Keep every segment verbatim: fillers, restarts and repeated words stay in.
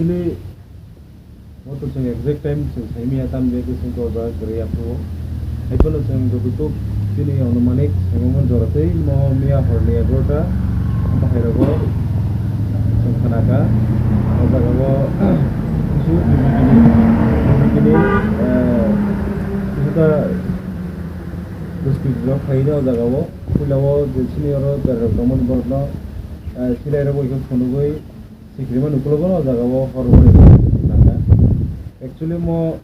Actually, o to chwng exact time chwng sai manya, tamni bagwi chwng to o jaga kwrwi aphuru. Haiphano chwng jototok chini anumanik swngmung jora tei mo miya horni egarota bahai rogo chwng khna kha. O jaga o kisu B J P ni, B J P ni, eh, kisu ta description rok khlai o jaga o. Puila o je chini oro berai rok tongmani borok no, eh, silai rok bai khe phunugwi sikirima nukologo no o jaga o hor rwmani nangkha. Actually mo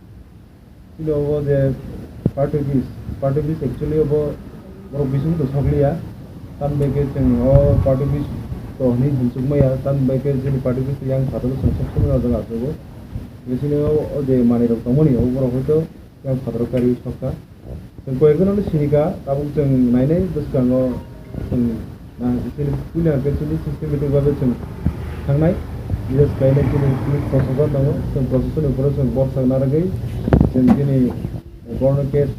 chini obo je party office, party office actually obo borok bising to sokliya. Tamni bagwi chwng o party office to hinwi himsuk maya, tamni bagwi chini party office yang phataro chwng sok sok maya o jaga achugo. Chini o, o je manwi rok tongmani o borok hoito yang phataro kariwi sokha. Chwng koyekjono no sini kha, tabuk chwng nainai bwskango chwng na chini puila hwnkhe chini systematic babe chwng thangnai, bises khlainai chini police prosason tongo, chwng prosasonni uphoro chwng boksa narwgwi chwng chini borokno case,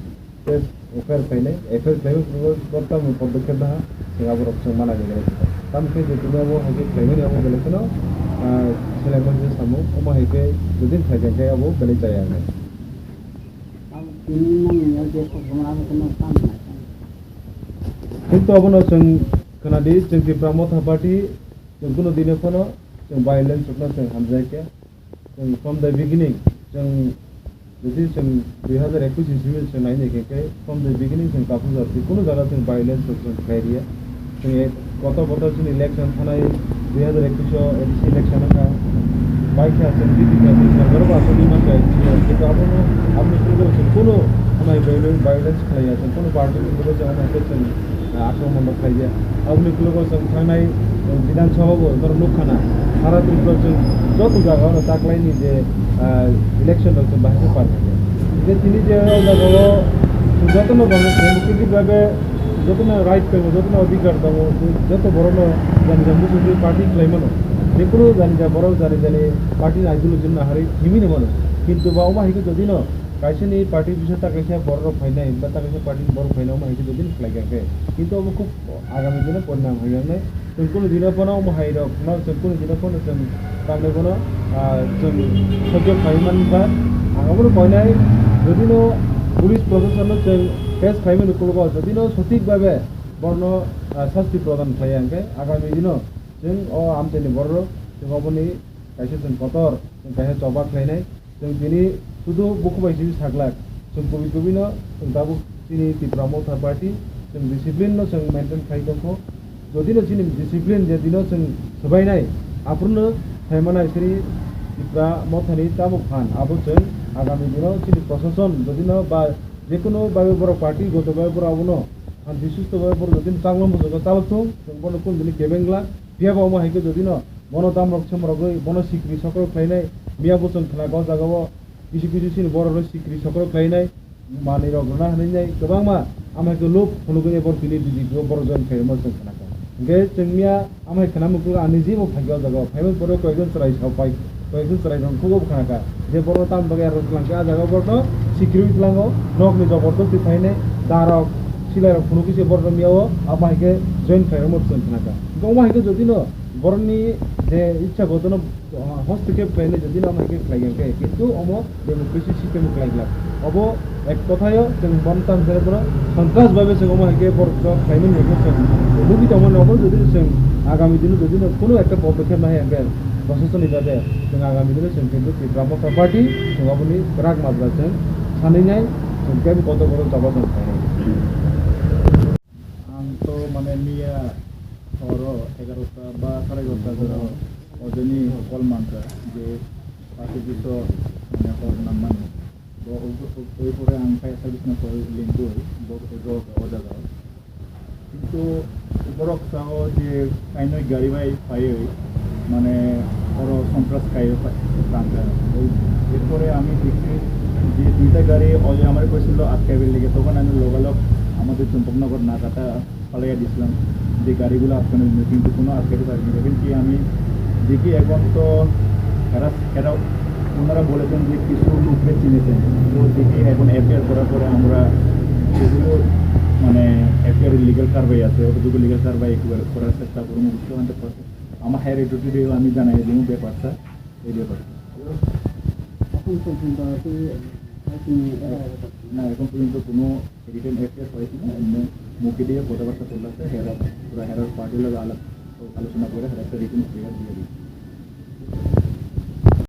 case F I R khlainai, F I R khlaimani uphoro tamo podokkhep naha chwng aborok chwng mana gwnai. Tamo khe je tini abo hai khe khlaimani abo belai kheno, ah, selengmani samung, omo hai khe jodi khlaikha khe abo belai chaya wngnai. Kintu abono chwng khwnadi, chwng Tipra Motha Party chwng kunu dino phano chwng violence rokno chwng hamjakya. Chwng from the beginning, chwng jodi chwng dui hazar ekush ni simi chwng naina khe, khe from the beginning chwng Taphuk Jati kunu jaga chwng violence rok chwng khlai riya. Chwng ek kotor kotor chini election thanai dui hazar ekush o A D C election wngkha. Bai kha chwng B J P ni sorkar bo aswk wngma kha A D C o. Kintu abono, aboni phuru chwng kunu amai violence, violence khlaiya, chwng kunu party ni phuru chwng amai khe chwng, ah, akromon rok khlaiya. Aboni phuru chwng thangnai, chwng Bidhan Sabha bo norok nukha na. Sara Tripura chwng joto jaga o taklai ni je, ah, election rok chwng bahai khe par kha. Je tini je o jaga o jotono democratic bhabe jotono right tongo, jotono adhikar tongo, joto borokno jani jani muchungwi party khlai mano. Jekunu jani jani borok jani jani party ni ideology no naharwi himwi no mano. Kintu ba omo hai khe jodi no kaisa ni party bisa ta kaisa borok rok phainai, ba ta kaisa party ni borok phainai, omo hai khe jodi no khlai kha khe. Kintu omo khub agami dino porinam hai wngnai. Chwng kunu dino phano omo hai rok no, chwng kunu dino phano chwng tamni bono, ah, chwng sojjo khlai man kha. Ang abono koinai, jodi no police proshashan no chwng case khlai mani ukologo, jodi no sothik bhabe borno, ah, sasti prodan khlai ya, hwnkhe agami dino chwng o amchaini borok rok chwng oboni kaisa chwng kotor, chwng kaisa choba khlainai. Chwng tini sudu buku bai simi saglak. Chwng kubui kubui no chwng tabuk chini Tipra Motha Party chwng discipline no chwng maintain khai tongkho. Jodi no chini discipline je dino chwng swbainai, aphuru no phaimanai chini Tipra Motha ni tabuk phan. Abo chwng agami dino chini proshashan jodi no ba jekunu bai borok party goto bai borok abono shanti susto bai borok jodi no chakma muchungo chalok thung, chwng bono kunu dini kebeng glak. Phiya bo omo hai khe jodi no bono damrok semrogwi bono sikri sokrok khlainai, miya bo chwng khna o jaga o kisi kisi chini borok rok sikri sokrok khlainai, manwi rok rwna hinwi nai kwbangma, amhai khe lob phunugwi borok tini B J P o borok join khairokma chwng khna kha. Hwnkhe chwng miya amhai khna muchung ani jebo phaikha o jaga o, phaimani pore koyekjon chwrai sa pai, koyekjon chwrai rok khugo bo khna kha je borok tamo bagwi aro twlang khe a jaga o borok no sikirwi tlango, nokni jobordosti phainai, darok silai rok phunugwi se borok no miya o, abo hai khe join khairokma chwng khna kha. Hwnkhe omo hai khe jodi no borokni je ichha gotono, ah, hostokep khlainai jodi no omo hai khe khlai ya khe, kintu omo democracy system khlai glak. Obo ek kothayo chwng bono tamo khe bono sontras bhabe chwng omo hai khe borok rok khlaimani hwnkhe chwng nugwi tongmani obo jodi chwng agami dino jodi no kunu ekta podokkhep nahai hwnkhe proshasoni bhabe chwng agami dino chwng kintu Tipra Motha Party chwng oboni kwrak majra chwng sanwi nai chwng kebo kotor kotor choba chwng khlainai. Ang to mane miya horo egarota ba sare egarota jora ojoni call mankha je party office o mane hor nangmani. Bo oi pore ang kaisa bisna call lingkui bo rok o jaga. Kintu borok sao je kainwi gari bai phaiwi mane oro sontras kaiwi tangkha. Erpore ami দেখছি যে দুইটা গাড়ি already আমার কইছিল আটকাইবার লেগে, তখন আমি লগালগ আমাদের চম্পকনগর নাকাটা ফালাইয়া দিছিলাম যে গাড়িগুলো আটকানোর জন্য, কিন্তু কোনো আটকাতে পারিনি। Even কি আমি দেখি এখন তো এরা, এরা, ওনারা বলেছেন যে কিছু লোককে চিনেছেন, তো দেখি এখন এফআইআর করার পরে আমরা যেগুলো মানে এফআইআর লিগ্যাল কারবাই আছে, অতটুকু লিগ্যাল কারবাই একটু করার চেষ্টা করবো, বুঝতে পারছেন? আমার হায়ার অথরিটিরেও আমি জানাই দিব ব্যাপারটা। এই ব্যাপারে। এখন পর্যন্ত আর কি, আর কি, না, এখন পর্যন্ত কোনো রিটেন এফআইআর হয়েছে না, এমনি মুখে দিয়ে কথাবার্তা চলে আসছে, হেরা, পুরা হেরার পার্টির লগে আলাপ, আলোচনা করে হেরা একটা রিটেন এফআইআর দিয়ে দিই।